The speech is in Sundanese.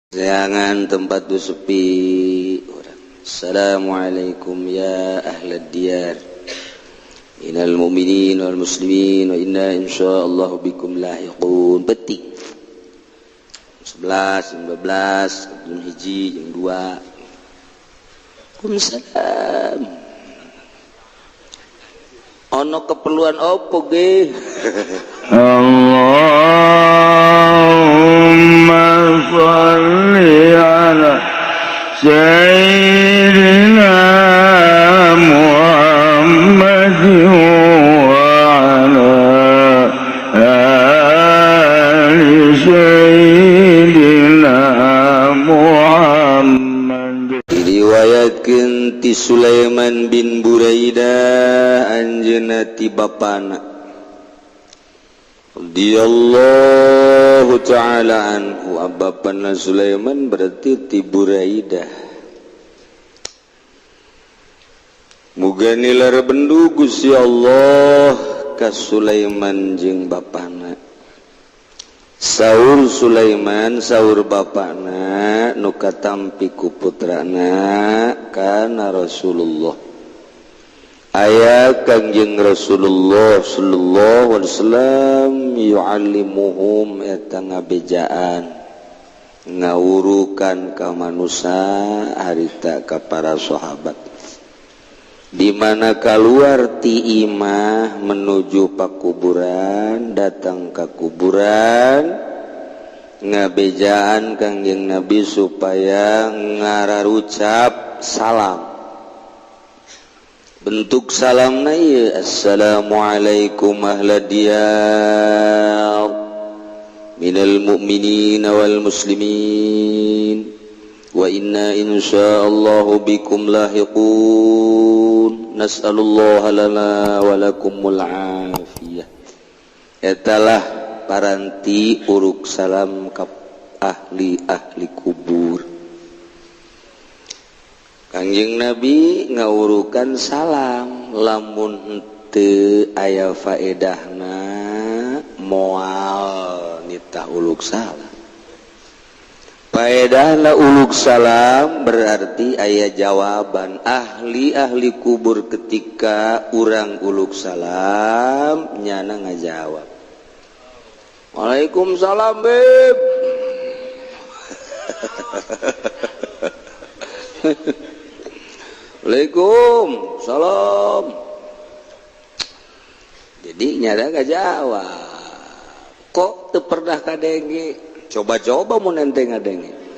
Jangan tempat tu sepi. Assalamualaikum ya ahlad diyar. Minal mu'minin wal muslimin wa inna insyaallah bikum lahiqun. Petik 11, 12, jam 1, jam 2. Waalaikumsalam. Ono keperluan opo ge? Allahumma shalli ala sayyidina Muhammad wa ala ali sayyidina Muhammad. Diriwayatkeun ti Sulaiman bin Buraidah anjeunna ti bapana radhiyallahu ta'ala anhu. Bapana Sulaiman berarti ti Buraidah. Muga nilar bendu Gusti Allah ka Sulaiman jeung bapana. Saur Sulaiman saur bapana nu katampi ku putrana kana Rasulullah. Aya Kangjeng Rasulullah sallallahu alaihi wasallam yu'allimuhum eta ngabejaan ngawurukan ka manusa harita ka para sahabat. Di mana keluar ti imah menuju pakuburan, datang ke kuburan ngabejaan Kangjeng Nabi supaya ngararucap salam. Bentuk salamna ieu assalamualaikum ahlad diyar minal mu'minin wal muslimin wa inna insyaallah bikum lahiqun nas'alullaha lana wa lakumul afiyah. Etalah paranti uruk salam ka ahli-ahli kubur. Kangjeng Nabi ngawurukan salam lamun henteu aya faedahna moal nitah uluk salam. Faedahna uluk salam berarti aya jawaban ahli-ahli kubur ketika urang uluk salam nyana ngajawab waalaikumsalam beb. Waalaikum salam. Jadi nyada gak jawab. Kok teu pernah kadenge? Coba-coba mun ente ngadenge.